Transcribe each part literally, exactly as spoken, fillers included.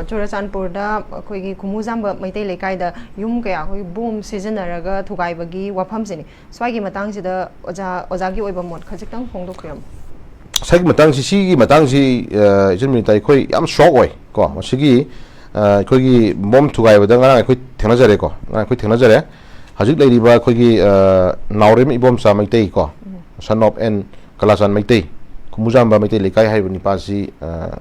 ꯆꯨꯔꯆꯥꯟꯄꯨꯔꯗ ꯑꯩꯈꯣꯏꯒꯤ ꯈꯨꯃꯨꯖꯥꯝꯕ ꯃꯩꯇꯩ ꯂꯩꯀꯥꯏꯗ ꯌꯨꯝ ꯀꯌꯥ ꯑꯩꯈꯣꯏꯒꯤ ꯕꯣꯝ ꯁꯤꯖꯤꯟꯅꯔꯒ ꯊꯨꯒꯥꯏꯕꯒꯤ ꯋꯥꯐꯝꯁꯤꯅꯤ꯫ ꯁ꯭ꯋꯥꯏꯒꯤ ꯃꯇꯥꯡꯁꯤꯗ ꯑꯣꯖꯥ, ꯑꯣꯖꯥꯒꯤ ꯑꯣꯏꯕ ꯃꯣꯠ ꯈꯖꯤꯛꯇꯪ ꯐꯣꯡꯗꯣꯛꯄꯤꯔꯝꯃꯨ꯫ ꯉꯁꯥꯏꯒꯤ ꯃꯇꯥꯡꯁꯤ, ꯁꯤꯒꯤ ꯃꯇꯥꯡꯁꯤ, ꯑ, ꯏꯆꯟ ꯃꯤꯅꯤꯇꯥ, ꯑꯩꯈꯣꯏ ꯌꯥꯝ ꯁꯣꯛ ꯑꯣꯏ ꯀꯣ꯫ ꯃꯁꯤꯒꯤ, ꯑ, ꯑꯩꯈꯣꯏꯒꯤ ꯕꯣꯝ ꯊꯨꯒꯥꯏꯕꯗ ꯉꯔꯥꯡ ꯑꯩꯈꯣꯏ ꯊꯦꯡꯅꯖꯔꯦꯀꯣ, ꯉꯔꯥꯡ ꯑꯩꯈꯣꯏ ꯊꯦꯡꯅꯖꯔꯦ꯫ ꯍꯧꯖꯤꯛ ꯂꯩꯔꯤꯕ ꯑꯩꯈꯣꯏꯒꯤ, ꯑ, ꯅꯥꯎꯔꯦꯝ ꯏꯕꯣꯝꯆꯥ ꯃꯩꯇꯩ ꯀꯣ, ꯎꯝ꯫ Son of N ꯀꯂꯥꯆꯥꯟ Meitei, ꯈꯨꯃꯨꯖꯥꯝꯕ Meitei ꯂꯩꯀꯥꯏ ꯍꯥꯏꯔꯤꯕ ꯅꯤꯄꯥꯁꯤ, ꯑ,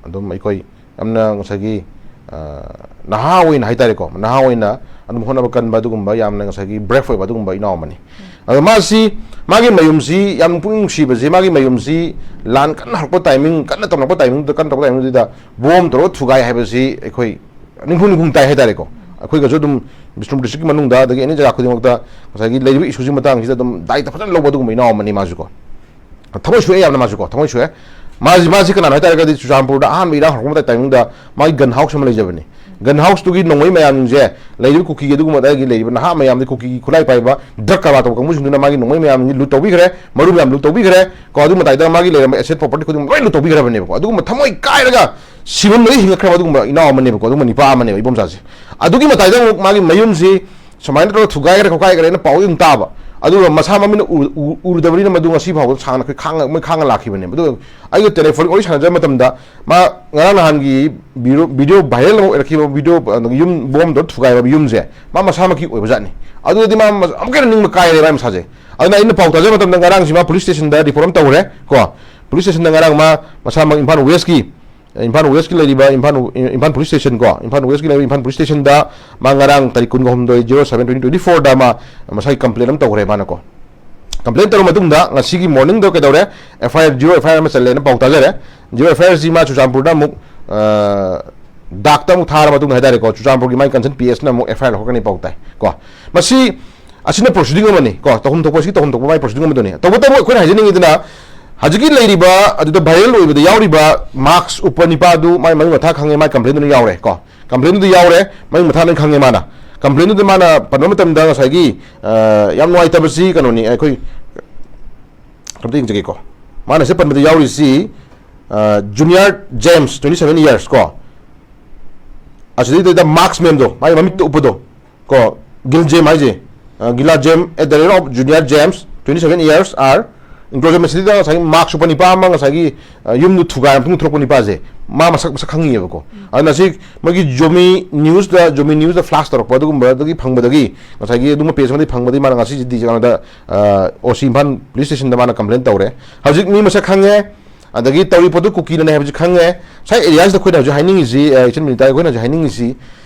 ꯑꯗꯨꯝ ꯑꯩꯈꯣꯏ ꯌꯥꯝꯅ ꯉꯁꯥꯏꯒꯤ, ꯑ, ꯅꯍꯥ ꯑꯣꯏꯅ ꯍꯥꯏꯇꯥꯔꯦꯀꯣ, ꯅꯍꯥ ꯑꯣꯏꯅ ꯑꯗꯨꯝ ꯍꯣꯠꯅꯕ ꯀꯟꯕ, ꯑꯗꯨꯒꯨꯝꯕ ꯌꯥꯝꯅ ꯉꯁꯥꯏꯒꯤ brave ꯑꯣꯏꯕ ꯑꯗꯨꯒꯨꯝꯕ ꯏꯅꯥꯎ ꯑꯃꯅꯤ꯫ ꯑꯗꯣ ꯃꯥꯁꯤ, ꯃꯥꯒꯤ ꯃꯌꯨꯝꯁꯤ ꯌꯥꯝ ꯄꯨꯛꯅꯤꯡ ꯅꯨꯡꯁꯤꯕꯁꯤ, ꯃꯥꯒꯤ ꯃꯌꯨꯝꯁꯤ ꯂꯥꯟ ꯀꯟꯅ ꯍꯧꯔꯛꯄ timing, ꯀꯟꯅ ꯇꯧꯅꯔꯛꯄ timingꯗꯨꯗ, ꯀꯟꯅ ꯇꯧꯔꯛꯄ timingꯗꯨꯗ ꯕꯣꯝ ꯇꯧꯔꯒ ꯊꯨꯒꯥꯏ ꯍꯥꯏꯕꯁꯤ ꯑꯩꯈꯣꯏ ꯅꯤꯡꯐꯨꯡ ꯅꯤꯡꯐꯨꯡ ꯇꯥꯏ ꯍꯥꯏꯇꯥꯔꯦꯀꯣ꯫ ꯑꯩꯈꯣꯏꯒꯁꯨ ꯑꯗꯨꯝ ꯕꯤꯁꯅꯨꯄꯨꯔ districtꯀꯤ ꯃꯅꯨꯡꯗ, ꯑꯗꯒꯤ ꯑꯦꯅꯤ ꯖꯒꯥ ꯈꯨꯗꯤꯡꯃꯛꯇ ꯉꯁꯥꯏꯒꯤ ꯂꯩꯔꯤꯕ issueꯁꯤꯒꯤ ꯃꯇꯥꯡꯁꯤꯗ ꯑꯗꯨꯝ ꯗꯥꯏꯇ ꯐꯖꯅ ꯂꯧꯕ ꯑꯗꯨꯒꯨꯝꯕ ꯏꯅꯥꯎ ꯑꯃꯅꯤ ꯃꯥꯁꯨꯀꯣ꯫ ꯊꯃꯣꯏ ꯁꯣꯛꯑꯦ ꯌꯥꯝꯅ ꯃꯥꯁꯨꯀꯣ, ꯊꯃꯣꯏ ꯁꯣꯛꯑꯦ꯫ ꯃꯥꯁꯤ, ꯃꯥꯁꯤ ꯀꯅꯥꯅꯣ ꯍꯥꯏꯇꯥꯔꯒꯗꯤ, ꯆꯨꯔꯆꯥꯟꯄꯨꯔꯗ ꯑꯍꯥꯟꯕ ꯏꯔꯥꯡ ꯍꯧꯔꯛꯄ ꯃꯇꯝ timingꯗ ꯃꯥꯒꯤ gun house ꯑꯃ ꯂꯩꯖꯕꯅꯤ꯫ Gun houseꯇꯨꯒꯤ ꯅꯣꯡꯃꯩ ꯃꯌꯥꯝꯁꯦ, ꯂꯩꯔꯤꯕ ꯀꯨꯀꯤꯒꯤ ꯑꯗꯨꯒꯨꯝꯕ ꯑꯗꯥꯏꯒꯤ ꯂꯩꯔꯤꯕ ꯅꯍꯥ ꯃꯌꯥꯝꯗꯤ, ꯀꯨꯀꯤꯒꯤ ꯈꯨꯠꯂꯥꯏ ꯄꯥꯏꯕ drug ꯀꯔꯕꯥꯔ ꯇꯧꯕ ꯀꯥꯡꯕꯨꯁꯤꯡꯗꯨꯅ ꯃꯥꯒꯤ ꯅꯣꯡꯃꯩ ꯃꯌꯥꯝꯁꯤ loot ꯇꯧꯕꯤꯈ꯭ꯔꯦ, ꯃꯔꯨ ꯃꯌꯥꯝ loot ꯇꯧꯕꯤꯈ꯭ꯔꯦ ꯀꯣ꯫ ꯑꯗꯨ ꯃꯇꯥꯏꯗ ꯃꯥꯒꯤ ꯂꯩꯔꯝꯕ asset property ꯈꯨꯗꯤꯡꯃꯛ ꯂꯣꯏ loot ꯇꯧꯕꯤꯈ꯭ꯔꯕꯅꯦꯕꯀꯣ꯫ ꯑꯗꯨꯒꯨꯝꯕ ꯊꯃꯣꯏ ꯀꯥꯏꯔꯒ ꯁꯤꯕꯝꯗꯒꯤ ꯍꯤꯡꯉꯛꯈ꯭ꯔꯕ ꯑꯗꯨꯒꯨꯝꯕ ꯏꯅꯥꯎ ꯑꯃꯅꯦꯕꯀꯣ, ꯑꯗꯨꯒꯨꯝꯕ ꯅꯤꯄꯥ ꯑꯃꯅꯦꯕ ꯏꯕꯣꯝꯆꯥꯁꯦ꯫ ꯑꯗꯨꯒꯤ ꯃꯇꯥꯏꯗ ꯑꯃꯨꯛ ꯃꯥꯒꯤ ꯃꯌꯨꯝꯁꯤ ꯁꯨꯃꯥꯏꯅ ꯇꯧꯔꯒ ꯊꯨꯒꯥꯏꯈ꯭ꯔꯦ ꯈꯣꯠꯀꯥꯏꯈ꯭ꯔꯦꯅ ꯄꯥꯎꯗꯤ ꯑꯗꯨꯝ ꯇꯥꯕ, ꯑꯗꯨꯒ ꯃꯁꯥ ꯃꯃꯤꯠꯅ ꯎ-, ꯎ-, ꯎꯔꯨꯗꯕꯅꯤꯅ ꯃꯗꯨ ꯉꯁꯤ ꯐꯥꯎꯕ ꯁꯥꯡꯅ ꯑꯩꯈꯣꯏ ꯈꯥꯡꯉ-, ꯃꯣꯏ ꯈꯥꯡꯉ ꯂꯥꯛꯈꯤꯕꯅꯦꯕ꯫ ꯑꯗꯨꯒ ꯑꯩꯒ telephonic ꯋꯥꯔꯤ ꯁꯥꯟꯅꯖꯕ ꯃꯇꯝꯗ ꯃꯥ ꯉꯔꯥꯡ ꯅꯍꯥꯟꯒꯤ video, video viral ꯑꯃ ꯑꯣꯏꯔꯛꯈꯤꯕ video, ꯑꯗꯨꯒ ꯌꯨꯝ ꯕꯣꯝꯗꯣ ꯊꯨꯒꯥꯏꯕ ꯌꯨꯝꯁꯦ ꯃꯥ ꯃꯁꯥꯃꯛꯀꯤ ꯑꯣꯏꯕꯖꯥꯠꯅꯤ꯫ ꯑꯗꯨꯗꯗꯤ ꯃꯥ ꯃꯁ-, ꯑꯃꯨꯛꯀ ꯍꯦꯟꯅ ꯅꯤꯡꯕ ꯀꯥꯏꯔꯦ ꯃꯥ ꯃꯁꯥꯁꯦ꯫ ꯑꯗꯨꯅ ꯑꯩꯅ ꯄꯥꯎ ꯇꯥꯖꯕ ꯃꯇꯝꯗ ꯉꯔꯥꯡꯁꯤ ꯃꯥ police stationꯗ report ꯑꯃ ꯇꯧꯈ꯭ꯔꯦ ꯀꯣ꯫ Police stationꯗ ꯉꯔꯥꯡ ꯃꯥ ꯃꯁꯥꯃꯛ ꯏꯝꯐꯥꯜ Westꯀꯤ, ꯏꯝꯐꯥꯜ Westꯀꯤ ꯂꯩꯔꯤꯕ ꯏꯝꯐꯥꯜ, ꯏꯝꯐꯥꯜ police station ꯀꯣ, ꯏꯝꯐꯥꯜ Westꯀꯤ ꯂꯩꯔꯤꯕ ꯏꯝꯐꯥꯜ police stationꯗ ꯃꯥ ꯉꯔꯥꯡ ꯇꯥꯔꯤꯛ ꯀꯨꯟꯒ ꯍꯨꯝꯗꯣꯏ zero seven twenty twenty fourꯗ ꯃꯥ ꯃꯁꯥꯒꯤ complaint ꯑꯃ ꯇꯧꯈ꯭ꯔꯦ ꯃꯥꯅꯀꯣ꯫ Complaint ꯇꯧꯔ ꯃꯇꯨꯡꯗ ꯉꯁꯤꯒꯤ morningꯗ ꯀꯩꯗꯧꯔꯦ? F I R, zero F I R ꯑꯃ ꯆꯜꯂꯦꯅ ꯄꯥꯎ ꯇꯥꯖꯔꯦ꯫ Zero F I R ꯁꯤ ꯃꯥ ꯆꯨꯔꯆꯥꯟꯄꯨꯔꯗ ꯑꯃꯨꯛ, ꯑ, ꯗꯥꯛꯇ ꯑꯃꯨꯛ ꯊꯥꯔ ꯃꯇꯨꯡꯗ ꯍꯥꯏꯇꯥꯔꯦꯀꯣ, ꯆꯨꯔꯆꯥꯟꯄꯨꯔꯒꯤ ꯃꯥꯒꯤ concern P S ꯅ ꯑꯃꯨꯛ F I R ꯂꯧꯈꯠꯀꯅꯤ ꯄꯥꯎ ꯇꯥꯏ ꯀꯣ꯫ ꯃꯁꯤ, ꯑꯁꯤꯅ proceeding ꯑꯃꯅꯤ ꯀꯣ, ꯇꯧꯐꯝ ꯊꯣꯛꯄ, ꯁꯤ ꯇꯧꯐꯝ ꯊꯣꯛꯄ ꯃꯥꯒꯤ proceeding ꯑꯃꯗꯨꯅꯤ꯫ ꯇꯧꯕꯇꯕꯨ ꯑꯩꯈꯣꯏꯅ ꯍꯥꯏꯖꯅꯤꯡꯉꯤꯗꯅ, ꯍꯧꯖꯤꯛꯀꯤ ꯂꯩꯔꯤꯕ ꯑꯗꯨꯗ viral ꯑꯣꯏꯕꯗ ꯌꯥꯎꯔꯤꯕ mask ꯎꯞꯄ ꯅꯤꯄꯥꯗꯨ ꯃꯥꯏ ꯃꯃꯤꯡ ꯃꯊꯥ ꯈꯪꯉꯦ, ꯃꯥꯏ complaintꯗꯨꯅ ꯌꯥꯎꯔꯦ ꯀꯣ꯫ Complaintꯗꯨꯗ ꯌꯥꯎꯔꯦ, ꯃꯃꯤꯡ ꯃꯊꯥ ꯂꯣꯏ ꯈꯪꯉꯦ ꯃꯥꯅ꯫ Complaintꯗꯨꯗ ꯃꯥꯅ ꯄꯟꯕ ꯃꯇꯝꯗ ꯉꯁꯥꯏꯒꯤ, ꯑ, ꯌꯥꯝ ꯅꯨꯡꯉꯥꯏꯇꯕꯁꯤ ꯀꯩꯅꯣꯅꯤ, ꯑꯩꯈꯣꯏ ꯀꯝꯇ ꯌꯦꯡꯖꯒꯦꯀꯣ꯫ ꯃꯥꯅ ꯁꯤ ꯄꯟꯕꯗ ꯌꯥꯎꯔꯤꯁꯤ, ꯑ, Junior James, twenty seven years ꯀꯣ꯫ ꯑꯁꯤꯗꯩꯗ ꯃꯥꯛꯁ ꯃꯦꯝꯗꯣ, ꯃꯥꯒꯤ ꯃꯃꯤꯠꯇ ꯎꯞꯄꯗꯣ, ꯀꯣ, ꯒꯤꯜ ꯖꯦꯝ ꯍꯥꯏꯁꯦ, ꯒꯤꯂꯥ jam, at the rate of junior James, twenty seven years are enclosure, ꯃꯁꯤꯗ ꯉꯁꯥꯏꯒꯤ ꯃꯥꯛꯁ ꯎꯞꯄ ꯅꯤꯄꯥ ꯑꯃ, ꯉꯁꯥꯏꯒꯤ ꯌꯨꯝꯗꯨ ꯊꯨꯒꯥꯏꯔ ꯃꯇꯨꯡꯗ ꯊꯣꯛꯂꯛꯄ ꯅꯤꯄꯥꯁꯦ, ꯃꯥ ꯃꯁꯛ ꯃꯁꯛ ꯈꯪꯉꯤꯑꯕꯀꯣ꯫ ꯑꯗꯨꯅ ꯁꯤ ꯃꯣꯏꯒꯤ ꯖꯣꯃꯤ ꯅ꯭ꯌꯨꯁꯇ, ꯖꯣꯃꯤ ꯅ꯭ꯌꯨꯁꯇ ꯐ꯭ꯂꯥꯁ ꯇꯧꯔꯛꯄ ꯑꯗꯨꯒꯨꯝꯕꯗꯒꯤ ꯐꯪꯕꯗꯒꯤ, ꯉꯁꯥꯏꯒꯤ ꯑꯗꯨꯒꯨꯝꯕ ꯄꯦꯖ ꯑꯃꯗꯒꯤ ꯐꯪꯕꯗꯒꯤ ꯃꯥꯅ ꯉꯁꯤ ꯗꯤ ꯁꯤ ꯀꯩꯅꯣꯗ, ꯑꯣ ꯁꯤ ꯏꯝꯐꯥꯜ ꯄꯨꯂꯤꯁ ꯁ꯭ꯇꯦꯁꯟꯗ ꯃꯥꯅ ꯀꯝꯄ꯭ꯂꯦꯟ ꯇꯧꯔꯦ꯫ ꯍꯧꯖꯤꯛ ꯃꯤ ꯃꯁꯛ ꯈꯪꯉꯦ, ꯑꯗꯒꯤ ꯇꯧꯔꯤ ꯄꯣꯠꯇꯨ ꯀꯨꯀꯤꯅꯅꯦ ꯍꯥꯏꯕꯁꯤ ꯈꯪꯉꯦ꯫ ꯉꯁꯥꯏ ꯑꯦꯔꯤꯌꯥꯁꯤꯗ ꯑꯩꯈꯣꯏꯅ ꯍꯧꯖꯤꯛ ꯍꯥꯏꯅꯤꯡꯉꯤꯁꯤ, ꯏꯆꯟ ꯃꯤꯅꯤꯇꯥ, ꯑꯩꯈꯣꯏꯅ ꯍꯧꯖꯤꯛ ꯍꯥꯏꯅꯤꯡꯉꯤꯁꯤ,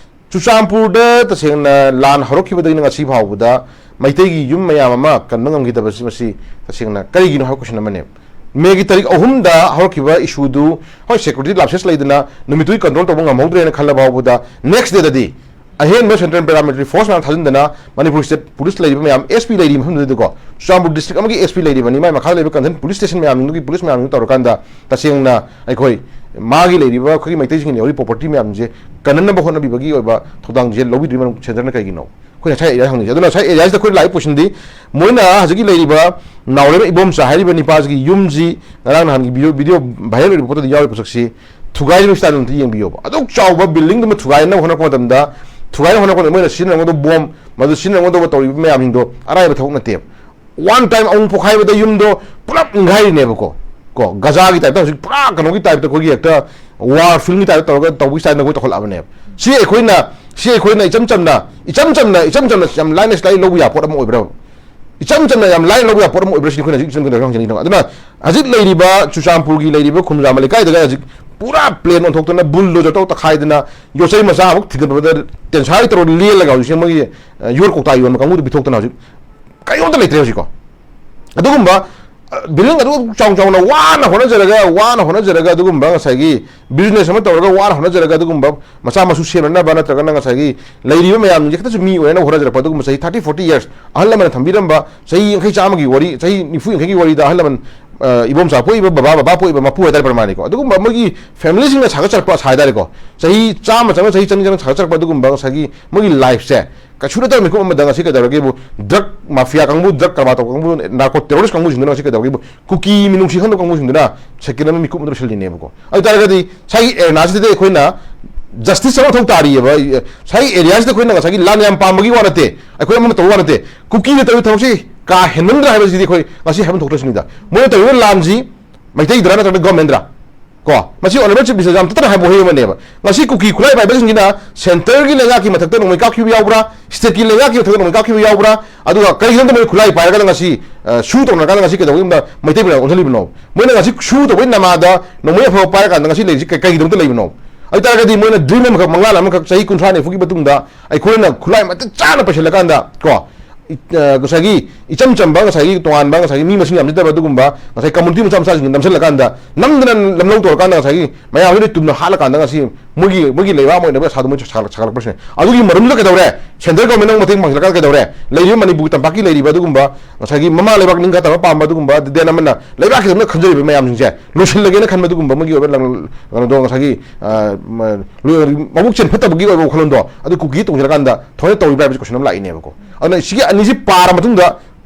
ꯆꯨꯔꯆꯥꯟꯄꯨꯔꯗ ꯇꯁꯦꯡꯅ ꯂꯥꯟ ꯍꯧꯔꯛꯈꯤꯕꯗꯒꯤꯅ ꯉꯁꯤ ꯐꯥꯎꯕꯗ ꯃꯩꯇꯩꯒꯤ ꯌꯨꯝ ꯃꯌꯥꯝ ꯑꯃ ꯀꯟꯕ ꯉꯝꯈꯤꯗꯕꯁꯤ, ꯃꯁꯤ ꯇꯁꯦꯡꯅ ꯀꯔꯤꯒꯤꯅꯣ ꯍꯥꯏꯕ ꯀꯣꯏꯁꯟ ꯑꯃꯅꯦꯕ꯫ ꯃꯦꯒꯤ ꯇꯥꯔꯤꯛ ꯑꯍꯨꯝꯗ ꯍꯧꯔꯛꯈꯤꯕ ꯏꯁꯨꯗꯨ, ꯍꯣꯏ, ꯁꯦꯀ꯭ꯌꯨꯔꯤꯇꯤ ꯂꯥꯞꯁꯦꯁ ꯂꯩꯗꯅ ꯅꯨꯃꯤꯠꯇꯨꯒꯤ ꯀꯟꯇ꯭ꯔꯣꯜ ꯇꯧꯕ ꯉꯝꯍꯧꯗ꯭ꯔꯦꯅ ꯈꯜꯂ ꯐꯥꯎꯕꯗ, ꯅꯦꯛꯁ ꯗꯦꯗꯗꯤ ꯑꯍꯦꯟꯕ ꯁꯦꯟꯇ꯭ꯔꯦꯜ ꯄꯦꯔꯥꯃꯤꯂꯤꯇꯔꯤ ꯐꯣꯔꯁ ꯃꯌꯥꯝ ꯊꯥꯖꯤꯟꯗꯅ ꯃꯅꯤꯄꯨꯔ ꯁ꯭ꯇꯦꯠ ꯄꯨꯂꯤꯁ ꯂꯩꯔꯤꯕ ꯃꯌꯥꯝ, ꯑꯦꯁ ꯄꯤ ꯂꯩꯔꯤꯕ ꯃꯐꯝꯗꯨꯗꯀꯣ, ꯆꯨꯔꯆꯥꯟꯄꯨꯔ ꯗꯤꯁꯇ꯭ꯔꯤꯛ ꯑꯃꯒꯤ ꯑꯦꯁ ꯄꯤ ꯂꯩꯔꯤꯕꯅꯤ, ꯃꯥꯏ ꯃꯈꯥꯗ ꯂꯩꯕ ꯀꯟꯁꯔꯟ ꯄꯨꯂꯤꯁ ꯁ꯭ꯇꯦꯁꯟ ꯃꯌꯥꯝꯁꯤꯡꯗꯨꯒꯤ ꯄꯨꯂꯤꯁ ꯃꯌꯥꯝꯁꯤꯡꯗꯨ ꯇꯧꯔꯀꯥꯟꯗ, ꯇꯁꯦꯡꯅ ꯑꯩꯈꯣꯏ ꯃꯥꯒꯤ ꯂꯩꯔꯤꯕ, ꯑꯩꯈꯣꯏꯒꯤ ꯃꯩꯇꯩꯁꯤꯡꯒꯤ ꯂꯩꯍꯧꯔꯤꯕ ꯄ꯭ꯔꯣꯄꯔꯇꯤ ꯃꯌꯥꯝꯁꯦ ꯀꯟꯅꯅꯕ ꯍꯣꯠꯅꯕꯤꯕꯒꯤ ꯑꯣꯏꯕ ꯊꯧꯗꯥꯡꯁꯦ ꯂꯧꯕꯤꯗ꯭ꯔꯤ ꯃꯔꯝ ꯁꯦꯟꯇꯔꯅ ꯀꯩꯒꯤꯅꯣ? ꯑꯩꯈꯣꯏꯅ ꯉꯁꯥꯏ ꯑꯦꯔꯤꯌꯥ ꯍꯪꯉꯤꯁꯦ꯫ ꯑꯗꯨꯅ ꯉꯁꯥꯏ ꯑꯦꯔꯤꯌꯥꯁꯤꯗ ꯑꯩꯈꯣꯏ ꯂꯥꯛꯏ ꯄꯣꯠꯁꯤꯗꯤ, ꯃꯣꯏꯅ ꯍꯧꯖꯤꯛꯀꯤ ꯂꯩꯔꯤꯕ ꯅꯥꯎꯔꯦꯝ ꯏꯕꯣꯝꯆꯥ ꯍꯥꯏꯔꯤꯕ ꯅꯤꯄꯥꯁꯤꯒꯤ ꯌꯨꯝꯁꯤ ꯉꯔꯥꯡ ꯅꯍꯥꯟꯒꯤ ꯚꯤꯗꯤꯑꯣ, ꯚꯤꯗꯤꯑꯣ ꯚꯥꯏꯔꯦꯜ ꯑꯣꯏꯔꯤꯕ ꯄꯣꯠꯇꯨꯗ ꯌꯥꯎꯔꯤꯕ ꯄꯣꯠꯁꯛꯁꯤ ꯊꯨꯒꯥꯏꯔꯤꯕ ꯁ꯭ꯇꯥꯏꯜ ꯑꯝꯇ ꯌꯦꯡꯕꯤꯌꯣꯕ꯫ ꯑꯗꯨꯛ ꯆꯥꯎꯕ ꯕꯤꯜꯗꯤꯡꯗꯨꯃ ꯊꯨꯒꯥꯏꯅꯕ ꯍꯣꯠꯅꯔꯛꯄ ꯃꯇꯝꯗ, ꯊꯨꯒꯥꯏꯅꯕ ꯍꯣꯠꯅꯔꯛꯄꯗ ꯃꯣꯏꯅ ꯁꯤꯖꯤꯟꯅꯔꯝꯒꯗꯧꯕ ꯕꯣꯝ, ꯃꯗꯨ ꯁꯤꯖꯤꯟꯅꯔꯝꯒꯗꯧꯕ ꯇꯧꯔꯤꯕ ꯃꯌꯥꯝꯁꯤꯡꯗꯣ ꯑꯔꯥꯏꯕ ꯊꯕꯛ ꯅꯠꯇꯦꯕ꯫ ꯋꯥꯟ ꯇꯥꯏꯝ ꯑꯃꯨꯛ ꯄꯣꯈꯥꯏꯕꯗ ꯌꯨꯝꯗꯣ ꯄꯨꯂꯞ ꯅꯤꯡꯈꯥꯏꯔꯤꯅꯦꯕꯀꯣ꯫ ꯀꯣ, ꯒꯖꯥꯒꯤ ꯇꯥꯏꯞꯇ ꯍꯧꯖꯤꯛ ꯄꯨꯔꯥ ꯀꯩꯅꯣꯒꯤ ꯇꯥꯏꯞꯇ, ꯑꯩꯈꯣꯏꯒꯤ ꯍꯦꯛꯇ ꯋꯥꯔ ꯐꯤꯜꯝꯒꯤ ꯇꯥꯏꯞꯇ ꯇꯧꯔꯒ ꯇꯧꯕꯒꯤ ꯁ꯭ꯇꯥꯏꯜꯗ ꯑꯩꯈꯣꯏ ꯇꯧꯈꯠꯂꯛꯑꯕꯅꯦꯕ꯫ ꯁꯤ ꯑꯩꯈꯣꯏꯅ, ꯁꯤ ꯑꯩꯈꯣꯏꯅ ꯏꯆꯝ ꯆꯝꯅ, ꯏꯆꯝ ꯆꯝꯅ, ꯏꯆꯝ ꯆꯝꯅ ꯌꯥꯝ ꯂꯥꯏꯅ ꯁꯤꯗ ꯂꯧꯕ ꯌꯥꯕ ꯄꯣꯠ ꯑꯃ ꯑꯣꯏꯕ꯭ꯔꯕ? ꯏꯆꯝ ꯆꯝꯅ ꯌꯥꯝ ꯂꯥꯏꯅ ꯂꯧꯕ ꯌꯥꯕ ꯄꯣꯠ ꯑꯃ ꯑꯣꯏꯕ꯭ꯔꯥ ꯁꯤꯅꯤ ꯑꯩꯈꯣꯏꯅ ꯍꯧꯖꯤꯛ ꯏꯆꯝ ꯆꯝꯅ ꯍꯪꯖꯅꯤꯡꯉꯤꯗꯣ꯫ ꯑꯗꯨꯅ ꯍꯧꯖꯤꯛ ꯂꯩꯔꯤꯕ ꯆꯨꯔꯆꯥꯟꯄꯨꯔꯒꯤ ꯂꯩꯔꯤꯕ ꯈꯨꯝꯖꯥꯝꯕ ꯂꯩꯀꯥꯏꯗꯒ ꯍꯧꯖꯤꯛ ꯄꯨꯔꯥ ꯄ꯭ꯂꯦꯟ ꯑꯣꯟꯊꯣꯛꯇꯅ ꯕꯨꯜꯗꯣꯖꯔ ꯇꯧ ꯇꯛꯈꯥꯏꯗꯅ ꯌꯣꯠꯆꯩ ꯃꯆꯥ ꯑꯃꯨꯛ ꯊꯤꯟꯒꯠꯄꯗ ꯇꯦꯟꯁꯥꯏ ꯇꯧꯔ ꯂꯦꯜꯂꯒ ꯍꯧꯖꯤꯛꯁꯦ ꯃꯣꯏꯒꯤ, ꯑ, ꯌꯣꯠ ꯀꯧꯇꯥ ꯌꯣꯟꯕ ꯀꯥꯡꯕꯨꯗꯨ ꯄꯤꯊꯣꯛꯇꯅ ꯍꯧꯖꯤꯛ ꯀꯔꯤꯝꯇ ꯂꯩꯇ꯭ꯔꯦ ꯍꯧꯖꯤꯛꯀꯣ꯫ ꯑꯗꯨꯒꯨꯝꯕ, ꯑ, ꯕꯤꯜꯗꯤꯡ ꯑꯗꯨ ꯆꯥꯎ ꯆꯥꯎꯅ ꯋꯥꯅ ꯍꯣꯠꯅꯖꯔꯒ, ꯋꯥꯅ ꯍꯣꯠꯅꯖꯔꯒ ꯑꯗꯨꯒꯨꯝꯕ ꯉꯁꯥꯏꯒꯤ ꯕꯤꯖꯤꯅꯦꯁ ꯑꯃ ꯇꯧꯔꯒ ꯋꯥꯅ ꯍꯣꯠꯅꯖꯔꯒ ꯑꯗꯨꯒꯨꯝꯕ ꯃꯆꯥ ꯃꯁꯨ ꯁꯦꯝꯅꯅꯕ ꯅꯠꯇ꯭ꯔꯒꯅ ꯉꯁꯥꯏꯒꯤ ꯂꯩꯔꯤꯕ ꯃꯌꯥꯝꯁꯤꯡꯁꯦ ꯈꯛꯇꯁꯨ ꯃꯤ ꯑꯣꯏꯅꯅꯕ ꯍꯣꯠꯅꯖꯔꯛꯄ ꯑꯗꯨꯒꯨꯝꯕ ꯆꯍꯤ ꯊꯥꯔꯇꯤ ꯐꯣꯔꯇꯤ ꯌꯔꯁ ꯑꯍꯜ ꯂꯃꯟꯅ ꯊꯝꯕꯤꯔꯝꯕ ꯆꯍꯤ ꯌꯥꯡꯈꯩ ꯆꯥꯝꯃꯒꯤ ꯋꯥꯔꯤ, ꯆꯍꯤ ꯅꯤꯐꯨ ꯌꯥꯡꯈꯩꯒꯤ ꯋꯥꯔꯤꯗ ꯑꯍꯜ ꯂꯃꯟ, ꯑ, ꯏꯕꯣꯝꯆꯥ ꯄꯣꯛꯏꯕ, ꯕꯕꯥ, ꯕꯕꯥ ꯄꯣꯛꯏꯕ, ꯃꯄꯨ ꯍꯥꯏꯇꯥꯔꯦ ꯄ꯭ꯔꯃꯥꯅꯤꯀꯣ, ꯑꯗꯨꯒꯨꯝꯕ ꯃꯣꯏꯒꯤ ꯐꯦꯃꯤꯂꯤꯁꯤꯡꯅ ꯁꯥꯒꯠꯆꯔꯛꯄ ꯍꯥꯏꯇꯥꯔꯦꯀꯣ, ꯆꯍꯤ ꯆꯥꯝꯃ ꯆꯪꯅ, ꯆꯍꯤ ꯆꯅꯤ ꯆꯪꯅ ꯁꯥꯒꯠꯆꯔꯛꯄ ꯑꯗꯨꯒꯨꯝꯕ ꯉꯁꯥꯏꯒꯤ ꯃꯣꯏꯒꯤ ꯂꯥꯏꯐꯁꯦ ꯀꯩꯁꯨ ꯅꯠꯇꯕ ꯃꯤꯀꯨꯞ ꯑꯃꯗ ꯉꯁꯤ ꯀꯩꯗꯧꯔꯒꯦꯕꯨ, ꯗ꯭ꯔꯒ ꯃꯥꯐꯤꯌꯥ ꯀꯥꯡꯕꯨ, ꯗ꯭ꯔꯒ ꯀꯔꯕꯥꯔ ꯇꯧꯕ ꯀꯥꯡꯕꯨ, ꯅꯥꯔꯀꯣ ꯇꯦꯔꯣꯔꯤꯁ ꯀꯥꯡꯕꯨꯁꯤꯡꯗꯨꯅ ꯉꯁꯤ ꯀꯩꯗꯧꯔꯒꯦꯕꯨ, ꯀꯨꯀꯤ ꯃꯤꯅꯨꯡꯁꯤ ꯈꯪꯗꯕ ꯀꯥꯡꯕꯨꯁꯤꯡꯗꯨꯅ ꯁꯦꯀꯦꯟ ꯑꯃ ꯃꯤꯀꯨꯞ ꯑꯃꯗ ꯂꯣꯏꯁꯤꯜꯂꯤꯅꯦꯕꯀꯣ꯫ ꯑꯗꯨ ꯇꯥꯔꯒꯗꯤ ꯉꯁꯥꯏꯒꯤ ꯑꯦꯔꯦꯅꯥꯁꯤꯗꯗꯤ ꯑꯩꯈꯣꯏꯅ ꯖꯁꯇꯤꯁ ꯑꯃ ꯃꯊꯧ ꯇꯥꯔꯤꯑꯕ꯫ ꯉꯁꯥꯏꯒꯤ ꯑꯦꯔꯤꯌꯥꯁꯤꯗ ꯑꯩꯈꯣꯏꯅ ꯉꯁꯥꯏꯒꯤ ꯂꯥꯟ ꯌꯥꯝ ꯄꯥꯝꯕꯒꯤ ꯋꯥ ꯅꯠꯇꯦ, ꯑꯩꯈꯣꯏ ꯑꯃꯅ ꯇꯧꯕ ꯋꯥ ꯅꯠꯇꯦ꯫ ꯀꯨꯀꯤꯅ ꯇꯧꯔꯤꯕ ꯊꯕꯛꯁꯤ ꯀꯥ ꯍꯦꯟꯃꯟꯗ꯭ꯔꯥ ꯍꯥꯏꯕꯁꯤꯗꯤ ꯑꯩꯈꯣꯏ ꯉꯁꯤ ꯍꯥꯏꯐꯝ ꯊꯣꯛꯇ꯭ꯔꯁꯤꯅꯤꯗ꯫ ꯃꯣꯏꯅ ꯇꯧꯔꯤꯕ ꯂꯥꯟꯁꯤ ꯃꯩꯇꯩꯗꯔ ꯅꯠꯇ꯭ꯔꯒ ꯒꯣꯔꯃꯦꯟꯗꯔ? ꯀꯣ, ꯃꯁꯤ ꯑꯣꯅꯔꯦꯕꯜ ꯆꯤꯐ ꯃꯤꯅꯤꯁꯇꯔ ꯌꯥꯝ ꯇꯠꯇꯅ ꯍꯥꯏꯕ ꯋꯥꯍꯩ ꯑꯃꯅꯦꯕ꯫ ꯉꯁꯤ ꯀꯨꯀꯤ ꯈꯨꯠꯂꯥꯏ ꯄꯥꯏꯕꯁꯤꯡꯁꯤꯅ ꯁꯦꯟꯇꯔꯒꯤ ꯂꯩꯉꯥꯛꯀꯤ ꯃꯊꯛꯇ ꯅꯣꯡꯃꯩ ꯀꯥꯞꯈꯤꯕ ꯌꯥꯎꯕ꯭ꯔꯥ, ꯁ꯭ꯇꯦꯠꯀꯤ ꯂꯩꯉꯥꯛꯀꯤ ꯃꯊꯛꯇ ꯅꯣꯡꯃꯩ ꯀꯥꯞꯈꯤꯕ ꯌꯥꯎꯕ꯭ꯔꯥ? ꯑꯗꯨꯒ ꯀꯔꯤꯒꯤꯗꯃꯛꯇ ꯃꯣꯏ ꯈꯨꯠꯂꯥꯏ ꯄꯥꯏꯔꯒ ꯉꯁꯤ, ꯑ, ꯁꯨ ꯇꯧꯅꯔꯀꯥꯟꯗ ꯉꯁꯤ ꯀꯩꯗꯧꯕꯒꯤꯗꯃꯛꯇ ꯃꯩꯇꯩ ꯃꯌꯥꯝ ꯑꯣꯟꯁꯤꯜꯂꯤꯕꯅꯣ? ꯃꯣꯏꯅ ꯉꯁꯤ ꯁꯨ ꯇꯧꯕꯩ ꯅꯃꯥꯗ ꯅꯣꯡꯃꯩ ꯑꯐꯕ ꯄꯥꯏꯔꯀꯥꯟꯗ ꯉꯁꯤ ꯂꯩꯔꯤꯁꯤ ꯀꯩ-, ꯀꯩꯒꯤꯗꯃꯛꯇ ꯂꯩꯕꯅꯣ? ꯑꯗꯨ ꯇꯥꯔꯒꯗꯤ ꯃꯣꯏꯅ ꯗ꯭ꯔꯤꯝ ꯑꯃꯈꯛ, ꯃꯪꯂꯥꯟ ꯑꯃꯈꯛ, ꯆꯍꯤ ꯀꯨꯟꯊ꯭ꯔꯥ ꯅꯤꯐꯨꯒꯤ ꯃꯇꯨꯡꯗ ꯑꯩꯈꯣꯏꯅ ꯈꯨꯠꯂꯥꯏ ꯃꯇꯤꯛ ꯆꯥꯅ ꯄꯩꯁꯤꯜꯂꯀꯥꯟꯗ, ꯀꯣ, ꯏ-, ꯑ, ꯉꯁꯥꯏꯒꯤ ꯏꯆꯝ ꯆꯝꯕ, ꯉꯁꯥꯏꯒꯤ ꯇꯣꯉꯥꯟꯕ, ꯉꯁꯥꯏꯒꯤ ꯃꯤ ꯃꯁꯤꯡ ꯌꯥꯝꯖꯗꯕ ꯑꯗꯨꯒꯨꯝꯕ, ꯉꯁꯥꯏ ꯀꯝꯃꯨꯅꯤꯇꯤ ꯃꯆꯥ ꯃꯆꯥꯁꯤꯡꯗ ꯅꯝꯁꯤꯜꯂꯀꯥꯟꯗ, ꯅꯝꯗꯅ ꯂꯝꯂꯧ ꯇꯧꯔꯀꯥꯟꯗ, ꯉꯁꯥꯏꯒꯤ ꯃꯌꯥꯝꯁꯤꯗ ꯇꯨꯝꯅ ꯍꯥꯠꯂꯀꯥꯟꯗ, ꯉꯁꯤ ꯃꯣꯏꯒꯤ, ꯃꯣꯏꯒꯤ ꯂꯩꯕꯥꯛ ꯑꯃ ꯑꯣꯏꯅꯕ ꯑꯁꯥꯗꯣ ꯃꯣꯏ ꯁꯥꯒꯠꯂꯛ-, ꯁꯥꯒꯠꯂꯛꯄꯁꯤꯅꯦ꯫ ꯑꯗꯨꯒꯤ ꯃꯔꯨꯝꯗ ꯀꯩꯗꯧꯔꯦ? ꯁꯦꯟꯇ꯭ꯔꯦꯜ ꯒꯣꯔꯃꯦꯟꯅ ꯑꯃꯨꯛ ꯃꯇꯦꯡ ꯄꯥꯡꯁꯤꯜꯂꯀꯥꯟꯗ ꯀꯩꯗꯧꯔꯦ? ꯂꯩꯔꯤꯕ ꯃꯅꯤꯄꯨꯔꯒꯤ ꯇꯝꯄꯥꯛꯀꯤ ꯂꯩꯔꯤꯕ ꯑꯗꯨꯒꯨꯝꯕ ꯉꯁꯥꯏꯒꯤ ꯃꯃꯥ ꯂꯩꯕꯥꯛ ꯅꯤꯡꯈꯥ ꯇꯝꯕ ꯄꯥꯝꯕ ꯑꯗꯨꯒꯨꯝꯕ, ꯗꯦꯟ ꯑꯃꯅ ꯂꯩꯕꯥꯛꯀꯤꯗꯃꯛꯇ ꯈꯟꯖꯔꯤꯕ ꯃꯌꯥꯝꯁꯤꯡꯁꯦ ꯂꯣꯏꯁꯤꯜꯂꯒꯦꯅ ꯈꯟꯕ ꯑꯗꯨꯒꯨꯝꯕ ꯑꯃꯒꯤ ꯑꯣꯏꯕ ꯂꯪ-, ꯀꯩꯅꯣꯗꯣ ꯉꯁꯥꯏꯒꯤ, ꯑ, ꯃ-, ꯂꯣꯏ-, ꯃꯕꯨꯛ ꯆꯦꯟ ꯐꯠꯇꯕꯒꯤ ꯑꯣꯏꯕ ꯋꯥꯈꯜꯂꯣꯟꯗꯣ ꯑꯗꯨ ꯀꯨꯀꯤ ꯇꯣꯡꯁꯤꯜꯂꯀꯥꯟꯗ ꯊꯑꯣꯏꯅ ꯇꯧꯔꯤꯕ꯭ꯔꯥ ꯍꯥꯏꯕꯁꯤ ꯀꯣꯏꯁꯟ ꯑꯃ ꯂꯥꯛꯏꯅꯦꯕꯀꯣ꯫ ꯑꯗꯨꯅ ꯁꯤꯒꯤ ꯑꯅꯤꯁꯤ ꯄꯥꯔ ꯃꯇꯨꯡꯗ,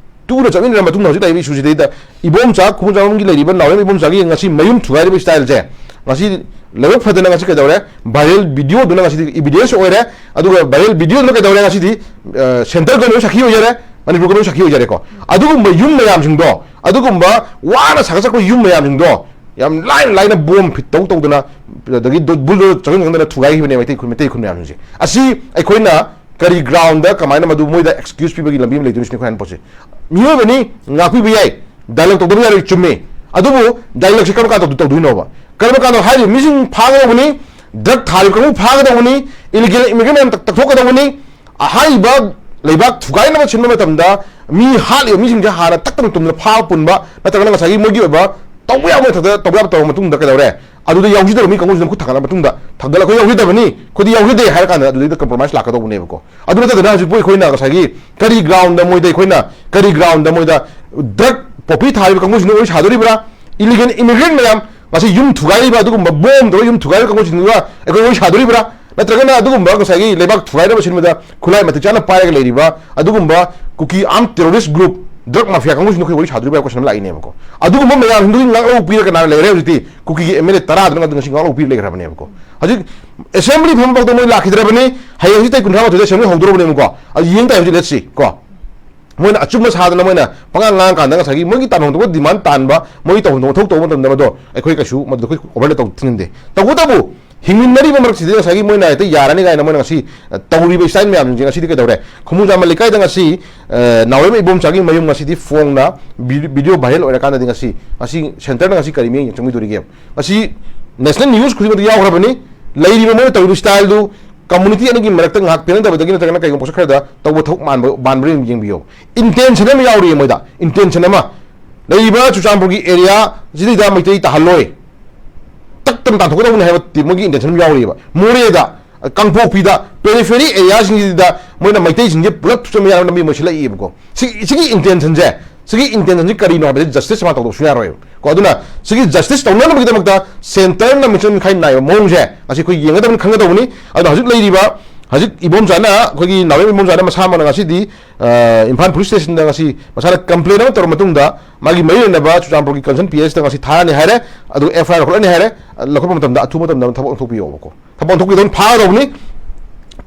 ꯇꯨꯅ ꯆꯠꯃꯤꯟꯅꯔ ꯃꯇꯨꯡꯗ ꯍꯧꯖꯤꯛ ꯂꯩꯔꯤꯕ ꯏꯁꯨꯁꯤꯗꯩꯗ ꯏꯕꯣꯝꯆꯥ ꯈꯣꯡꯖꯥꯝꯒꯤ ꯂꯩꯔꯤꯕ ꯅꯥꯎꯔꯦꯝ ꯏꯕꯣꯝꯆꯥꯒꯤ ꯉꯁꯤ ꯃꯌꯨꯝ ꯊꯨꯒꯥꯏꯔꯤꯕ ꯁ꯭ꯇꯥꯏꯜꯁꯦ ꯉꯁꯤ ꯂꯥꯏꯕꯛ ꯐꯗꯅ ꯉꯁꯤ ꯀꯩꯗꯧꯔꯦ? ꯚꯥꯏꯔꯦꯜ ꯚꯤꯗꯤꯑꯣꯗꯨꯅ ꯉꯁꯤꯗꯤ ꯏꯚꯤꯗꯦꯟꯁ ꯑꯣꯏꯔꯦ꯫ ꯑꯗꯨꯒ ꯚꯥꯏꯔꯦꯜ ꯚꯤꯗꯤꯑꯣꯗꯨꯅ ꯀꯩꯗꯧꯔꯦ? ꯉꯁꯤꯗꯤ, ꯑ, ꯁꯦꯟꯇ꯭ꯔꯦꯜ ꯒꯣꯔꯃꯦꯟ ꯁꯥꯈꯤ ꯑꯣꯏꯖꯔꯦ, ꯃꯅꯤꯄꯨꯔ ꯒꯣꯔꯃꯦꯟ ꯁꯥꯈꯤ ꯑꯣꯏꯖꯔꯦꯀꯣ꯫ ꯑꯗꯨꯒꯨꯝꯕ ꯌꯨꯝ ꯃꯌꯥꯝꯁꯤꯡꯗꯣ, ꯑꯗꯨꯒꯨꯝꯕ ꯋꯥꯅ ꯁꯥꯒꯠꯆꯔꯛꯄ ꯌꯨꯝ ꯃꯌꯥꯝꯁꯤꯡꯗꯣ ꯌꯥꯝ ꯂꯥꯏꯅ ꯂꯥꯏꯅ ꯕꯣꯝ ꯐꯤꯠ ꯇꯧ ꯇꯧꯗꯅ, ꯑꯗꯒꯤ ꯗꯣ-, ꯕꯨꯜꯗꯣꯖꯔ ꯆꯪꯁꯤꯟ ꯆꯪꯁꯤꯟꯗꯅ ꯊꯨꯒꯥꯏꯈꯤꯕꯅꯦ ꯃꯩꯇꯩ ꯈꯨꯟ, ꯃꯩꯇꯩ ꯈꯨꯟ ꯃꯌꯥꯝꯁꯤꯡꯁꯦ꯫ ꯑꯁꯤ ꯑꯩꯈꯣꯏꯅ ꯀꯔꯤ ꯒ꯭ꯔꯥꯎꯟꯗ ꯀꯃꯥꯏꯅ ꯃꯗꯨ ꯃꯣꯏꯗ ꯑꯦꯛꯁꯀ꯭ꯌꯨꯁ ꯄꯤꯕꯒꯤ ꯂꯝꯕꯤ ꯑꯃ ꯂꯩꯗꯣꯏꯅꯣ ꯁꯤꯅꯤ ꯑꯩꯈꯣꯏ ꯍꯥꯏꯅ ꯄꯣꯠꯁꯦ꯫ ꯃꯤꯑꯣꯏꯕꯅꯤ, ꯉꯥꯛꯄꯤꯕ ꯌꯥꯏ, ꯗꯥꯏꯂꯣꯛ ꯇꯧꯗꯕ ꯌꯥꯔꯣꯏ, ꯆꯨꯝꯃꯤ꯫ ꯑꯗꯨꯕꯨ ꯗꯥꯏꯂꯣꯛꯁꯦ ꯀꯔꯝ ꯀꯥꯟꯗ ꯇꯧꯗꯣꯏ-, ꯇꯧꯗꯣꯏꯅꯣꯕ? ꯀꯔꯝ ꯀꯥꯟꯗ ꯍꯥꯏꯔꯤꯕ ꯃꯤꯁꯤꯡ ꯐꯥꯒꯗꯧꯕꯅꯤ, ꯗ꯭ꯔꯒ ꯊꯥꯔꯤꯕ ꯀꯥꯡꯕꯨ ꯐꯥꯒꯗꯧꯕꯅꯤ, ꯏꯂꯤꯒꯦꯜ ꯏꯃꯤꯒ꯭ꯔꯦꯟ ꯃꯌꯥꯝ ꯇꯛ-, ꯇꯛꯊꯣꯛꯀꯗꯧꯕꯅꯤ, ꯑꯍꯥꯏꯕ ꯂꯩꯕꯥꯛ ꯊꯨꯒꯥꯏꯅꯕ ꯁꯤꯟꯕ ꯃꯇꯝꯗ ꯃꯤ ꯍꯥꯠꯂꯤꯕ ꯃꯤꯁꯤꯡꯁꯦ ꯍꯥꯟꯅ ꯇꯛꯇꯅ ꯇꯨꯝꯗꯅ ꯐꯥꯕ ꯄꯨꯟꯕ, ꯅꯠꯇ꯭ꯔꯒꯅ ꯉꯁꯥꯏꯒꯤ ꯃꯣꯏꯒꯤ ꯑꯣꯏꯕ ꯇꯧꯕ ꯌꯥꯕ ꯃꯊꯛꯇ ꯇꯧꯕ ꯌꯥꯕ ꯇꯧꯔꯕ ꯃꯇꯨꯡꯗ ꯀꯩꯗꯧꯔꯦ? ꯑꯗꯨꯗ ꯌꯥꯎꯖꯗꯕ ꯃꯤ ꯀꯥꯡꯕꯨꯁꯤꯅ ꯃꯈꯨꯠ ꯊꯥꯡꯒꯠꯂ ꯃꯇꯨꯡꯗ, ꯊꯥꯡꯒꯠꯂ "ꯑꯩꯈꯣꯏ ꯌꯥꯎꯖꯗꯕꯅꯤ, ꯑꯩꯈꯣꯏꯗꯤ ꯌꯥꯎꯖꯗꯦ" ꯍꯥꯏꯔ ꯀꯥꯟꯗ ꯑꯗꯨꯗꯩꯗ ꯀꯝꯄ꯭ꯔꯣꯃꯥꯏꯁ ꯂꯥꯛꯀꯗꯧꯕꯅꯦꯕꯀꯣ꯫ ꯑꯗꯨ ꯅꯠꯇꯗꯅ ꯍꯧꯖꯤꯛꯄꯨ ꯑꯩꯈꯣꯏꯅ ꯉꯁꯥꯏꯒꯤ ꯀꯔꯤ ꯒ꯭ꯔꯥꯎꯟꯗ ꯃꯣꯏꯗ, ꯑꯩꯈꯣꯏꯅ ꯀꯔꯤ ꯒ꯭ꯔꯥꯎꯟꯗ ꯃꯣꯏꯗ ꯗ꯭ꯔꯒ ꯄꯣꯄꯤ ꯊꯥꯔꯤꯕ ꯀꯥꯡꯕꯨꯁꯤꯡꯗꯨ ꯋꯥꯔꯤ ꯁꯥꯗꯣꯔꯤꯕ꯭ꯔꯥ? ꯏꯂꯤꯒꯦꯜ ꯏꯃꯤꯒ꯭ꯔꯦꯟ ꯃꯌꯥꯝ, ꯉꯁꯤ ꯌꯨꯝ ꯊꯨꯒꯥꯏꯔꯤꯕ ꯑꯗꯨꯒꯨꯝꯕ ꯕꯣꯝ ꯇꯧꯔꯒ ꯌꯨꯝ ꯊꯨꯒꯥꯏꯔꯤꯕ ꯀꯥꯡꯕꯨꯁꯤꯡꯗꯨꯒ ꯑꯩꯈꯣꯏ ꯋꯥꯔꯤ ꯁꯥꯗꯣꯔꯤꯕ꯭ꯔꯥ? ꯅꯠꯇ꯭ꯔꯒꯅ ꯑꯗꯨꯒꯨꯝꯕ ꯉꯁꯥꯏꯒꯤ ꯂꯩꯕꯥꯛ ꯊꯨꯒꯥꯏꯅꯕ ꯁꯤꯟꯕꯗ ꯈꯨꯠꯂꯥꯏ ꯃꯇꯤꯛ ꯆꯥꯅ ꯄꯥꯏꯔꯒ ꯂꯩꯔꯤꯕ ꯑꯗꯨꯒꯨꯝꯕ ꯀꯨꯀꯤ ꯑꯥꯔꯝ ꯇꯦꯔꯣꯔꯤꯁ ꯒ꯭ꯔꯨꯞ, ꯗ꯭ꯔꯒ ꯃꯥꯐꯤꯌꯥ ꯀꯥꯡꯕꯨꯁꯤꯡꯗꯣ ꯑꯩꯈꯣꯏ ꯋꯥꯔꯤ ꯁꯥꯗꯣꯔꯤꯕ꯭ꯔꯥ ꯍꯥꯏꯕ ꯀꯣꯏꯁꯟ ꯑꯃ ꯂꯥꯛꯏꯅꯦꯕꯀꯣ꯫ ꯑꯗꯨꯒꯨꯝꯕ ꯃꯌꯥꯝꯁꯤꯡꯗꯨꯒꯤ ꯉꯥꯛꯂꯧ ꯄꯤꯔꯒ ꯀꯅꯥꯅ ꯂꯩꯔꯦ? ꯍꯧꯖꯤꯛꯇꯤ ꯀꯨꯀꯤꯒꯤ ꯑꯦꯝ ꯑꯦꯜ ꯑꯦ ꯇꯔꯥꯗꯨꯅ ꯑꯗꯨ ꯉꯁꯤ ꯉꯥꯛꯂꯧ ꯄꯤꯔ ꯂꯩꯈ꯭ꯔꯕꯅꯦꯕꯀꯣ꯫ ꯍꯧꯖꯤꯛ ꯑꯦꯁꯦꯝꯕ꯭ꯂꯤ ꯐꯝꯕ ꯐꯥꯎꯗ ꯃꯣꯏ ꯂꯥꯛꯈꯤꯗ꯭ꯔꯕꯅꯤ꯫ ꯍꯌꯦꯡꯁꯤ ꯇꯥꯔꯤꯛ ꯀꯨꯟꯊ꯭ꯔꯥ ꯃꯥꯊꯣꯏꯗ ꯑꯦꯁꯦꯝꯕ꯭ꯂꯤ ꯍꯧꯗꯣꯔꯕꯅꯦꯕꯀꯣ꯫ ꯑꯗꯨ ꯌꯦꯡ ꯇꯥꯏ ꯍꯧꯖꯤꯛ, let's see ꯀꯣ꯫ ꯃꯣꯏꯅ ꯑꯆꯨꯝꯕ ꯁꯥꯗꯅ ꯃꯣꯏꯅ ꯄꯉꯥꯡ ꯉꯥꯡꯉꯀꯥꯟꯗ ꯉꯁꯥꯏꯒꯤ ꯃꯣꯏꯒꯤ ꯇꯥꯟꯐꯝ ꯊꯣꯛꯄ ꯗꯤꯃꯥꯟ ꯇꯥꯟꯕ, ꯃꯣꯏꯒꯤ ꯇꯧꯐꯝ ꯊꯣꯛꯄ ꯊꯕꯛ ꯇꯧꯕ ꯃꯇꯝꯗ ꯃꯗꯣ ꯑꯩꯈꯣꯏ ꯀꯩꯁꯨ ꯃꯗꯨꯗ ꯑꯩꯈꯣꯏ ꯑꯣꯚꯔ ꯇꯧ ꯊꯤꯡꯍꯟꯗꯦ꯫ ꯇꯧꯕꯇꯕꯨ ꯍꯤꯡꯃꯤꯟꯅꯔꯤꯕ ꯃꯔꯛꯁꯤꯗ ꯉꯁꯥꯏꯒꯤ ꯃꯣꯏꯅ ꯍꯦꯛꯇ ꯌꯥꯔꯅꯤ ꯀꯥꯏꯅ ꯃꯣꯏꯅ ꯉꯁꯤ, ꯑ, ꯇꯧꯔꯤꯕ ꯏꯁꯇꯥꯏꯜ ꯃꯌꯥꯝꯁꯤꯡꯁꯦ ꯉꯁꯤꯗꯤ ꯀꯩꯗꯧꯔꯦ? ꯈꯨꯃꯨꯖꯥꯝ ꯂꯩꯀꯥꯏꯗ ꯉꯁꯤ, ꯑ, ꯅꯥꯎꯔꯦꯝ ꯏꯕꯣꯝꯆꯥꯒꯤ ꯃꯌꯨꯝ ꯉꯁꯤꯗꯤ ꯐꯣꯡꯅ ꯚꯤ-, ꯚꯤꯗꯤꯑꯣ ꯚꯥꯏꯔꯦꯜ ꯑꯣꯏꯔꯀꯥꯟꯗꯗꯤ ꯉꯁꯤ, ꯉꯁꯤ ꯁꯦꯟꯇꯔꯅ ꯉꯁꯤ ꯀꯔꯤ ꯃꯤꯠꯌꯦꯡ ꯆꯪꯕꯤꯗꯣꯔꯤꯒꯦ? ꯉꯁꯤ ꯅꯦꯁꯅꯦꯜ ꯅ꯭ꯌꯨꯁ ꯈꯨꯗꯤꯡꯃꯛꯇ ꯌꯥꯎꯈ꯭ꯔꯕꯅꯤ꯫ ꯂꯩꯔꯤꯕ ꯃꯣꯏꯅ ꯇꯧꯔꯤꯕ ꯏꯁꯇꯥꯏꯜꯗꯨ ꯀꯝꯃꯨꯅꯤꯇꯤ ꯑꯅꯤꯒꯤ ꯃꯔꯛꯇ ꯉꯥꯏꯍꯥꯛ ꯄꯦꯟꯅꯗꯕꯗꯒꯤ ꯅꯠꯇ꯭ꯔꯒꯅ ꯀꯩꯒꯨꯝꯕ ꯄꯣꯠꯁꯛ ꯈꯔꯗ ꯇꯧꯕ ꯊꯕꯛ ꯃꯥꯟꯕ, ꯃꯥꯟꯕ꯭ꯔꯥ ꯌꯦꯡꯕꯤꯌꯣ꯫ ꯏꯟꯇꯦꯟꯁꯟ ꯑꯃ ꯌꯥꯎꯔꯤꯌꯦ ꯃꯣꯏꯗ, ꯏꯟꯇꯦꯟꯁꯟ ꯑꯃ꯫ ꯂꯩꯔꯤꯕ ꯆꯨꯔꯆꯥꯟꯄꯨꯔꯒꯤ ꯑꯦꯔꯤꯌꯥꯁꯤꯗꯩꯗ ꯃꯩꯇꯩ ꯇꯥꯍꯜꯂꯣꯏ, ꯇꯛꯇꯅ ꯇꯥꯟꯊꯣꯛꯀꯗꯧꯕꯅꯤ ꯍꯥꯏꯕ ꯇꯤ-, ꯃꯣꯏꯒꯤ ꯏꯟꯇꯦꯟꯁꯟ ꯑꯃ ꯌꯥꯎꯔꯤꯑꯕ꯫ ꯃꯣꯔꯦꯗ, ꯀꯥꯡꯄꯣꯛꯄꯤꯗ, ꯄꯦꯔꯤꯐꯦꯔꯤ ꯑꯦꯔꯤꯌꯥꯁꯤꯡꯁꯤꯗ ꯃꯣꯏꯅ ꯃꯩꯇꯩꯁꯤꯡꯁꯦ ꯄꯨꯂꯞ ꯊꯨꯞꯆꯟꯕ ꯌꯥꯔꯕ ꯂꯝꯕꯤ ꯑꯃ ꯁꯤꯜꯂꯛꯏꯕꯀꯣ꯫ ꯁꯤ-, ꯁꯤꯒꯤ ꯏꯟꯇꯦꯟꯁꯟꯁꯦ, ꯁꯤꯒꯤ ꯏꯟꯇꯦꯟꯁꯟꯁꯤ ꯀꯔꯤꯅꯣ ꯍꯥꯏꯕꯁꯤ ꯖꯁꯇꯤꯁ ꯑꯃ ꯇꯧꯗꯕ ꯁꯨꯡꯌꯥ ꯌꯥꯔꯣꯏꯕ ꯀꯣ꯫ ꯑꯗꯨꯅ ꯁꯤꯒꯤ ꯖꯁꯇꯤꯁ ꯇꯧꯅꯅꯕꯒꯤꯗꯃꯛꯇ ꯁꯦꯟꯇꯔꯅ ꯃꯤꯆꯪ ꯃꯤꯈꯥꯏ ꯅꯥꯏꯕ ꯃꯑꯣꯡꯁꯦ ꯉꯁꯤ ꯑꯩꯈꯣꯏ ꯌꯦꯡꯒꯗꯕꯅꯤ, ꯈꯪꯒꯗꯧꯕꯅꯤ꯫ ꯑꯗꯨꯅ ꯍꯧꯖꯤꯛ ꯂꯩꯔꯤꯕ, ꯍꯧꯖꯤꯛ ꯏꯕꯣꯝꯆꯥꯅ, ꯑꯩꯈꯣꯏꯒꯤ ꯅꯥꯎꯔꯦꯝ ꯏꯕꯣꯝꯆꯥꯅ ꯃꯁꯥꯃꯛꯅ ꯉꯁꯤꯗꯤ, ꯑ, ꯏꯝꯐꯥꯜ ꯄꯨꯂꯤꯁ ꯁ꯭ꯇꯦꯁꯟꯗ ꯉꯁꯤ ꯃꯁꯥꯅ ꯀꯝꯄ꯭ꯂꯦꯟ ꯑꯃ ꯇꯧꯔꯕ ꯃꯇꯨꯡꯗ ꯃꯥꯒꯤ ꯃꯔꯤ ꯂꯩꯅꯕ ꯆꯨꯔꯆꯥꯟꯄꯨꯔꯒꯤ ꯀꯟꯁꯔꯟ ꯄꯤ ꯑꯦꯁꯇ ꯉꯁꯤ ꯊꯥꯔꯅꯤ ꯍꯥꯏꯔꯦ꯫ ꯑꯗꯨ ꯑꯦꯐ ꯑꯥꯏ ꯑꯥꯔ ꯂꯧꯈꯠꯂꯅꯤ ꯍꯥꯏꯔꯦ꯫ ꯂꯧꯈꯠꯄ ꯃꯇꯝꯗ ꯑꯊꯨꯕ ꯃꯇꯝꯗ ꯊꯕꯛ ꯑꯣꯟꯊꯣꯛꯄꯤꯌꯣꯕꯀꯣ꯫ ꯊꯕꯛ ꯑꯣꯟꯊꯣꯛꯄꯤꯒꯗꯧꯅꯤ, ꯐꯥꯒꯗꯧꯕꯅꯤ꯫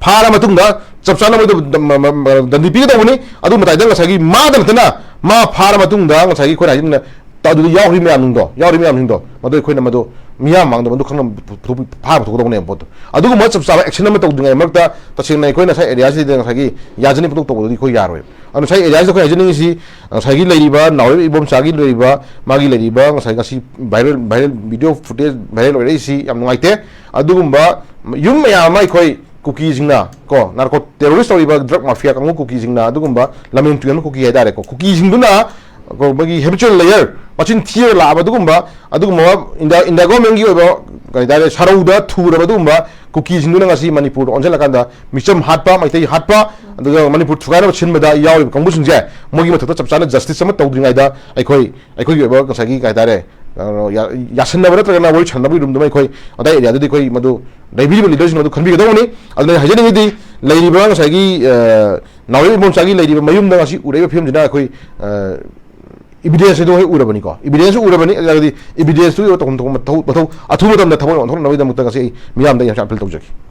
ꯐꯥꯔ ꯃꯇꯨꯡꯗ ꯆꯞ ꯆꯥꯅ ꯃꯣꯏꯗ ꯗ-, ꯃ-, ꯃ-, ꯃ-, ꯗꯟꯗꯤ ꯄꯤꯒꯗꯧꯕꯅꯤ꯫ ꯑꯗꯨ ꯃꯇꯥꯏꯗ ꯉꯁꯥꯏꯒꯤ ꯃꯥꯗ ꯅꯠꯇꯅ ꯃꯥ ꯐꯥꯔ ꯃꯇꯨꯡꯗ ꯉꯁꯥꯏꯒꯤ ꯑꯩꯈꯣꯏꯅ ꯍꯥꯏꯖꯤꯟꯅ ꯇ-, ꯑꯗꯨꯗ ꯌꯥꯎꯔꯤ ꯃꯌꯥꯝꯁꯤꯡꯗꯣ, ꯌꯥꯎꯔꯤ ꯃꯌꯥꯝꯁꯤꯡꯗꯣ ꯃꯗꯨ ꯑꯩꯈꯣꯏꯅ ꯃꯗꯨ ꯃꯤꯌꯥꯝ ꯃꯥꯡꯗ ꯃꯗꯨ ꯈꯪꯅ ꯄꯨꯊꯣꯛꯄꯤ-, ꯐꯥꯔ ꯄꯨꯊꯣꯛꯀꯗꯧꯕꯅꯦꯕ ꯄꯣꯠꯇꯣ꯫ ꯑꯗꯨꯒꯨꯝꯕ ꯆꯞ ꯆꯥꯕ ꯑꯦꯛꯁꯟ ꯑꯃ ꯇꯧꯗ꯭ꯔꯤꯉꯩ ꯃꯔꯛꯇ ꯇꯁꯦꯡꯅ ꯑꯩꯈꯣꯏꯅ ꯉꯁꯥꯏ ꯑꯦꯔꯤꯌꯥꯁꯤꯗ ꯉꯁꯥꯏꯒꯤ ꯌꯥꯖꯅꯤ ꯄꯨꯊꯣꯛ ꯇꯧꯕꯗꯨꯗꯤ ꯑꯩꯈꯣꯏ ꯌꯥꯔꯣꯏꯕ꯫ ꯑꯗꯨꯅ ꯉꯁꯥꯏ ꯑꯦꯔꯤꯌꯥꯁꯤꯗ ꯑꯩꯈꯣꯏ ꯍꯥꯏꯖꯅꯤꯡꯉꯤꯁꯤ ꯉꯁꯥꯏꯒꯤ ꯂꯩꯔꯤꯕ ꯅꯥꯎꯔꯦꯝ ꯏꯕꯣꯝꯆꯥꯒꯤ ꯂꯩꯔꯤꯕ ꯃꯥꯒꯤ ꯂꯩꯔꯤꯕ ꯉꯁꯥꯏ ꯉꯁꯤ viral, viral video footage viral ꯑꯣꯏꯔꯛꯏꯁꯤ ꯌꯥꯝ ꯅꯨꯡꯉꯥꯏꯇꯦ꯫ ꯑꯗꯨꯒꯨꯝꯕ ꯌꯨꯝ ꯃꯌꯥꯝ ꯑꯃ ꯑꯩꯈꯣꯏ ꯀꯨꯀꯤꯁꯤꯡꯅ ꯀꯣ, ꯅꯥꯔꯀꯣ ꯇꯦꯔꯣꯔꯤꯁ ꯇꯧꯔꯤꯕ ꯗ꯭ꯔꯒ ꯃꯥꯐꯤꯌꯥ ꯀꯥꯡꯕꯨ ꯀꯨꯀꯤꯁꯤꯡꯅ, ꯑꯗꯨꯒꯨꯝꯕ ꯂꯝꯍꯦꯟ ꯇꯨꯍꯦꯟꯕ ꯀꯨꯀꯤ ꯍꯥꯏꯇꯥꯔꯦꯀꯣ, ꯀꯨꯀꯤꯁꯤꯡꯗꯨꯅ ꯀꯣ, ꯃꯣꯏꯒꯤ ꯍꯦꯕꯤꯆꯨꯋꯦꯜ ꯂꯦꯌꯔ, ꯃꯆꯤꯟ ꯊꯤꯔꯒ ꯂꯥꯛꯑꯕ ꯑꯗꯨꯒꯨꯝꯕ, ꯑꯗꯨꯒꯨꯝꯕ ꯏꯟꯗꯤꯌꯥ, ꯏꯟꯗꯤꯌꯥ ꯒꯣꯔꯃꯦꯟꯒꯤ ꯑꯣꯏꯕ ꯀꯔꯤ ꯍꯥꯏꯇꯥꯔꯦ, ꯁꯔꯧꯗ ꯊꯨꯔꯕ ꯑꯗꯨꯒꯨꯝꯕ ꯀꯨꯀꯤꯁꯤꯡꯗꯨꯅ ꯉꯁꯤ ꯃꯅꯤꯄꯨꯔꯗ ꯑꯣꯟꯁꯤꯜꯂꯀꯥꯟꯗ ꯃꯤꯆꯝ ꯍꯥꯠꯄ, ꯃꯩꯇꯩ ꯍꯥꯠꯄ, ꯑꯗꯨꯒ ꯃꯅꯤꯄꯨꯔ ꯊꯨꯒꯥꯏꯅꯕ ꯁꯤꯟꯕꯗ ꯌꯥꯎꯔꯤꯕ ꯀꯥꯡꯕꯨꯁꯤꯡꯁꯦ ꯃꯣꯏꯒꯤ ꯃꯊꯛꯇ ꯆꯞ ꯆꯥꯅ ꯖꯁꯇꯤꯁ ꯑꯃ ꯇꯧꯗ꯭ꯔꯤꯉꯩꯗ ꯑꯩꯈꯣꯏ, ꯑꯩꯈꯣꯏꯒꯤ ꯑꯣꯏꯕ ꯉꯁꯥꯏꯒꯤ ꯀꯩ ꯍꯥꯏꯇꯥꯔꯦ, ꯑ, ꯌꯥ-, ꯌꯥꯁꯟꯅꯕ ꯅꯠꯇ꯭ꯔꯒꯅ ꯋꯥꯔꯤ ꯁꯥꯟꯅꯕꯒꯤ ꯔꯨꯝꯗꯨꯃ ꯑꯩꯈꯣꯏ ꯑꯗꯥꯏ ꯑꯦꯔꯤꯌꯥꯗꯨꯗꯤ ꯑꯩꯈꯣꯏ ꯃꯗꯨ ꯂꯩꯕꯤꯔꯤꯕ ꯂꯤꯗꯔꯁꯤꯡ ꯑꯗꯨ ꯈꯟꯕꯤꯒꯗꯧꯕꯅꯤ꯫ ꯑꯗꯨꯅ ꯑꯩ ꯍꯥꯏꯖꯅꯤꯡꯉꯤꯗꯤ ꯂꯩꯔꯤꯕ ꯉꯁꯥꯏꯒꯤ, ꯑ, ꯅꯥꯎꯔꯦꯝ ꯏꯕꯣꯝꯆꯥꯒꯤ ꯂꯩꯔꯤꯕ ꯃꯌꯨꯝꯗ ꯉꯁꯤ ꯎꯔꯛꯏꯕ ꯐꯤꯕꯝꯁꯤꯅ ꯑꯩꯈꯣꯏ, ꯑ, Evidence ꯑꯗꯨ ꯍꯦꯛ ꯎꯔꯕꯅꯤꯀꯣ, evidence ꯎꯔꯕꯅꯤ, ꯑꯗꯨꯗꯤ evidence ꯇꯨꯒꯤ ꯇꯧꯐꯝ ꯊꯣꯛꯄ ꯃꯊꯧ, ꯃꯊꯧ, ꯑꯊꯨꯕ ꯃꯇꯝꯗ ꯊꯕꯛ ꯑꯣꯟꯊꯣꯛꯅꯕꯒꯤꯗꯃꯛꯇ ꯉꯁꯤ ꯑꯩ ꯃꯤꯌꯥꯝꯗ ꯌꯥꯝ appeal ꯇꯧꯖꯒꯦ꯫